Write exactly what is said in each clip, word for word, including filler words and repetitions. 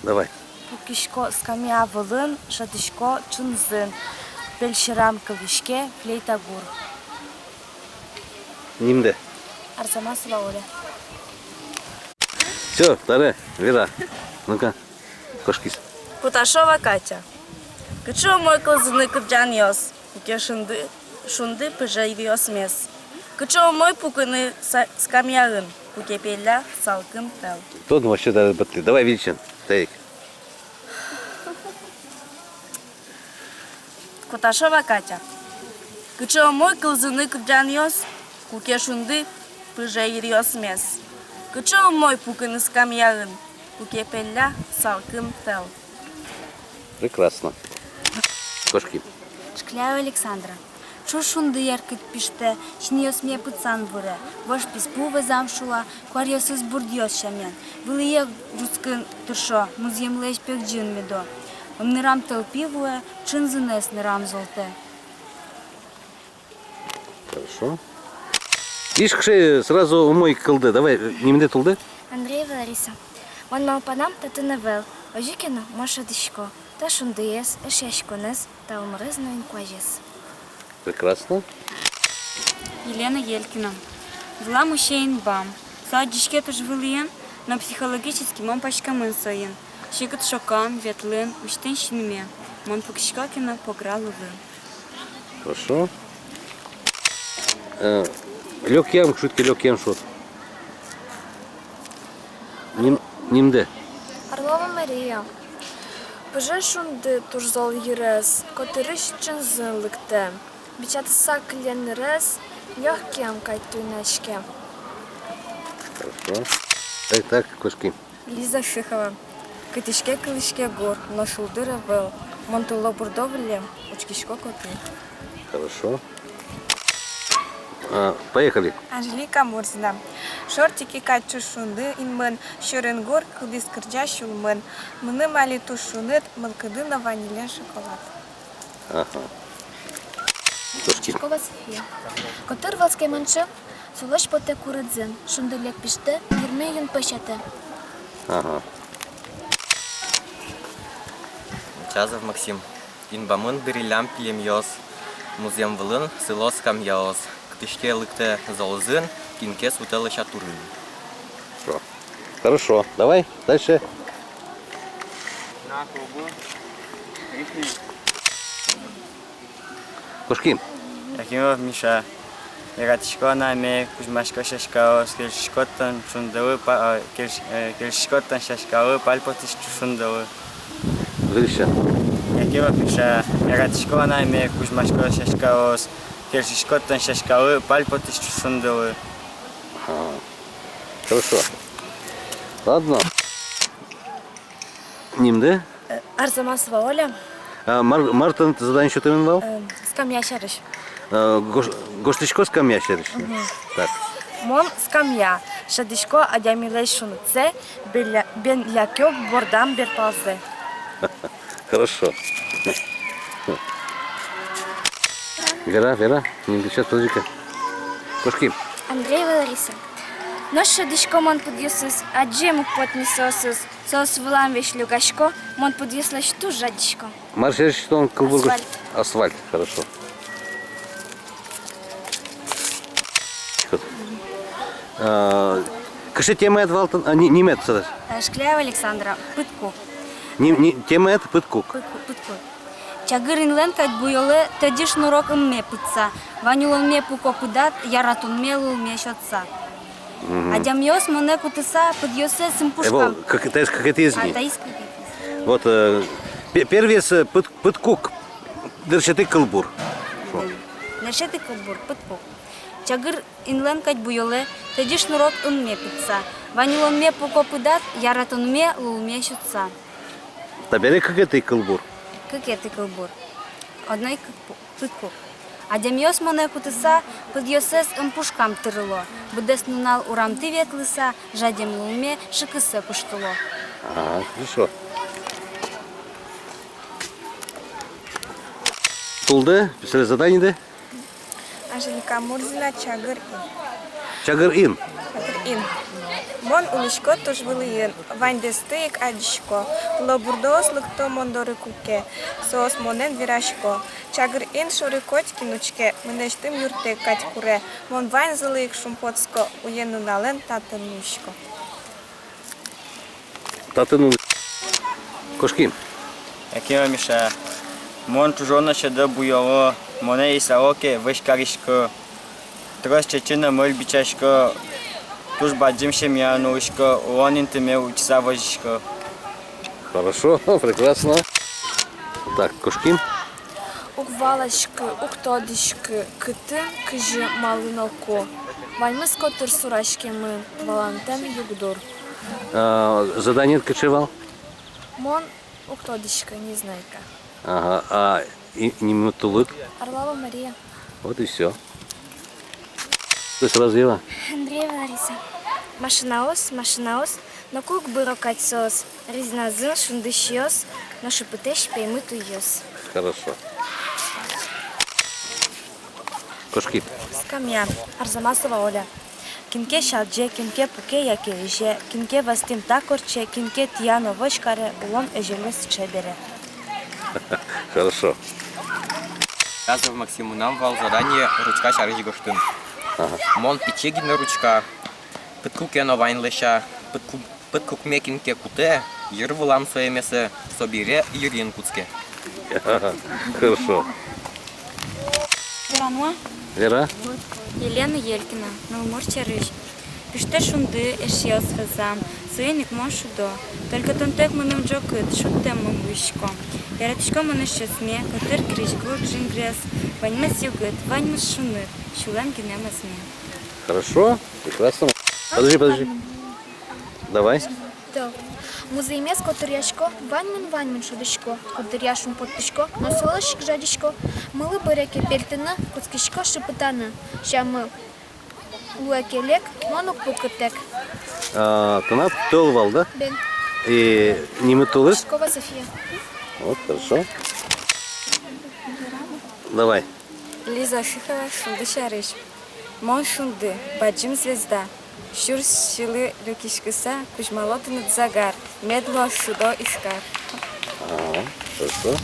Давай. Пукисько скамья вылын, шӧдӥсько ӵынзын. Пель сьӧрам кылӥське флейта гур. Нимдэ? Арзамасова Оля. Всё, таре, Вера. Ну-ка, кошкиз. Куташова Катя. Кыӵе умой кылзыны кырӟанъёс, куке шунды, шунды пыже йыръёсмес. Кыӵе умой пукыны са-, скамьяын, куке пелля салкым тӧл. Тодмо сьӧда быдтӥ. Давай виличен. Таик. Куташова Катя. Кыӵе умой кылзыны кырӟанъёс, куке шунды пыже йыръёсмес. Кыӵе умой пукыны скамьяын, куке пелля салкым тӧл. Прекрасно. Кошки. Шкляева Александра. Ӵуж шунды яркыт пиштэ, синъёсме пытсан выре, вож писпу вӧзам шула, куаръёсыз бурдъёс сямен. Вылӥе ӝутскыны тыршо, музъемлэсь пегӟын медо. Ымнырам тӧлпи вуэ, ӵынзынэз нырам золтэ. Хорошо. Ишь, кыӵе сразу умой кылдэ. Давай, э, нимдэ, тулдэ. Андреева Лариса. Мон малпанам татын ӧвӧл. Озьы ке но, мон шӧдӥсько та шундыез, эшъяськонэз, та ымырез но инкуазез. Прекрасно. Елена Елькина. Вылам усе инбам. Со адӟиське туж вылӥын, но психологически мон паськемын соин. Секыт шокам, ветлын, усьтӥн синме. Мон пукисько ке но погра лулы. Хорошо. Э, лёкъям шуд ке, лёкъям шуд. Ним-, нимдэ. Орлова Мария. Пыже шунды туж зол йырез, котырысь ӵынзын лыктэ. Бичатыса кылем нырез, лёгкиям кадь туйнаське. Хорошо. Так, так, кошки. Лиза Шихова. Кытӥське, кылӥське гур, но шулдыр ӧвӧл. Мон тылобурдо выллем учкисько котыр. Хорошо. А, поехали. Анжелика Мурзина. Шортӥ ке кадь ӵуж шунды инмын, сьӧрын гур кылдӥз кырӟа сюлмын. Мыным али туж шуныт, мылкыды но ванилен шоколад. Ага. Кошки. Чиркова София. Котыр вӧлскемын ӵем, сулэсь потэ курыт зын, шунды лек пиштэ, йырме юн пӧсятэ. Ага. Чазов Максим. Инбамын дыриллям пилемъёс, музъем вылын сыло скамьяос. Кытӥське, лыктэ зол зын, кин ке сутэ лэся турын. Хорошо. Хорошо. Давай дальше. Кошки. Якимов Миша. Яратӥсько анайме, кузьмасько сяськаос, кельшисько тон шундылы, па-, а, кельш-, э, кельшисько тон сяськалы, пальпотӥ ӵуж шундылы. Гриша. Якимов Миша. Яратӥсько анайме, кузьмасько сяськаос, кельшисько тон сяськалы, пальпотӥ ӵуж шундылы. Ага. Хорошо. Ладно. Нимды? Э, Арзамасова Оля. А, мар-, мар тыныд задание сётэмын вал? Э, скамья сярысь. Э, гош-, гожтӥсько скамья сярысь. Мгм. Так. Мон скамья. Шӧдӥсько адямилэсь шунытсэ, бен ля-, бен лякё бордам берпалзэ. Хорошо. Вера, Вера, не сейчас, подожди-ка. Кошки. Андреева Лариса. Нош шӧдӥсько мон пыдъёсыз, адӟем уг поты ни соосыз. Соос вылам весь люкасько, мон пыдъёслэсь туж жадисько. Мар сярысь тон кылбур гож-, асфальт. Асфальт, хорошо. А, кыӵе темаед вал тон, а, ни-, нимед садас? Э, Шкляева Александра, «Пыдкук». Ни-, ни-, темаед «Пыдкук». Пыдку-, «Пыдкук». Чагыр инлэн кадь буёлэ, тӧдьы шнурок ымме пытса, вань улонме пуко пыдад, яратонме лулме сётса. Мгм. Адямиос монэ кутыса, пыдъёссэс ымпушкам. Э, вал, кык-, таиз кыкетӥез ни. А, таиз кыкетӥез. Вот, э, пе-, первиез, э, пыд-, «Пыдкук». Нырысетӥ кылбур. Мгм. Нырысетӥ кылбур, «Пыдкук». Чагыр инлэн кадь буёлэ, тӧдьы шнурок ымме пытса, вань улонме пуко пыдад, яратонме лулме сётса. Табере кыкетӥ кылбур. Кыкетӥ кылбур. Одно ик кык пу-, «Пыдкук». Адямиос монэ кутыса, пыдъёссэс ымпушкам тырыло, быдэс нунал урамтӥ ветлыса, жадем лулме шыкыссэ куштыло. Ага, хорошо. Тулды, писали заданиды. Анжелика Мурзина, «Чагыр ин». Чагыр ин. Чагыр ин. Мон улӥсько туж вылӥын, ваньдэсты ик адӟисько. Лобурдоос лыкто мон доры куке, соос монэн верасько. Чагыр ин шоры котькин учке, мынэсьтым юрттэк кадь куре. Мон ваньзылы ик шумпотӥсько, уен-нуналэн татын улӥсько. Татын улӥсько. Кошким. Яке, Миша, мон чужоно сьӧдо буёло, монэ исало ке, вӧсь карисько. Трос чечы но мӧль бичасько, туж бадӟым семьяын улӥсько, улон интыме утьыса возисько. Хорошо, прекрасно. Так, кошким. Уг валаськы, уг тодӥськы, кытын, кызьы, малы но ку. Ваньмыз котыр сураськемын, валантэм югдур. А, заданиед кыӵе вал? Мон уг тодӥськы, не знаю ка. Ага, а и-, нимыд, тулыд? Орлова Мария. Вот и всё. Ты сразу Ева? Андреева Лариса. Машинаос, машинаос, но кук быро кадь соос. Резиназын шунды сиёс, но шыпытэсь пеймыт уйёс. Хорошо. Кошким. Скамья. Арзамасова Оля. Кин ке сялӟе, кин ке пуке яке изе, кин ке вӧзтӥм та корче, кин ке тӥя но вӧсь каре, улон ӧжыт сыӵе бере. Хорошо. Язов Максим, мынам вал задание ручка сярысь гожтыны. Ага. Мон пичи гинэ ручка, пыдкуке но вань лэся, пыдку-, пыдкукме кин ке кутэ, йыр вылам сое месэ, собере йырин кутске. Хорошо. Вера нуа. Вера. Елена Елькина, нылмур сярысь. Пиштэ шунды, эшъёс вӧзам, соин ик мон шудо. Только тонтэк мыным ӝокыт, шудтэм мон луисько. Яратӥсько мон эшъёсме, котыр крезьгур ӝингрес, ваньмыз югыт, ваньмыз шуныт, сюлэм гинэ мӧзме. Хорошо, прекрасно. Подожди, подожди. Давай. Тӧл. Музъемез котыръясько, ваньмын-ваньмын шудӥсько, куддыръя шумпоттӥсько, но солэсь ик жадисько. Мылы быре ке пельтыны, кутскисько шыпытаны. Сямы луэ ке лек, мон уг пукы тэк. А, тынад тӧл вал, да? Бен. И нимыд, тулыд? Пашкова София. Вот, хорошо. Давай. Лиза Шихова, шунды сярысь. Мон шунды, бадӟым звезда. Сюрс сьылы люкиськыса, кузьмало тыныд загар, мед луоз шудо Ижкар. Ага, хорошо.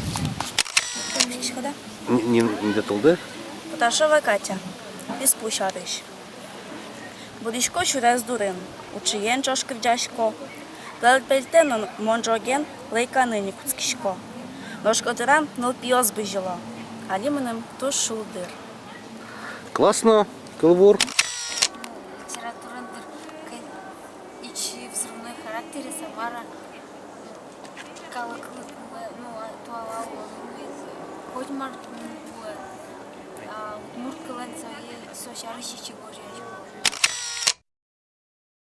Н-, н-, нимдэ, тулдэ? Куташова Катя, писпу сярысь. Будӥсько сюрес дурын, уӵыен ӵош кырӟасько. Пель-, пельтэмын мон ӝоген, лэйканы ни кутскисько. Нош котырам нылпиос бызьыло. Али мыным туж шулдыр. Классно, кылбур. Литератураын дыр ик взрывной характерез, а мар-а, калыклы кулэ, ну, а, туала улэ, ну, ведь котьмар кулэ, а удмурт кылын со, со сярысь ик гожъясько.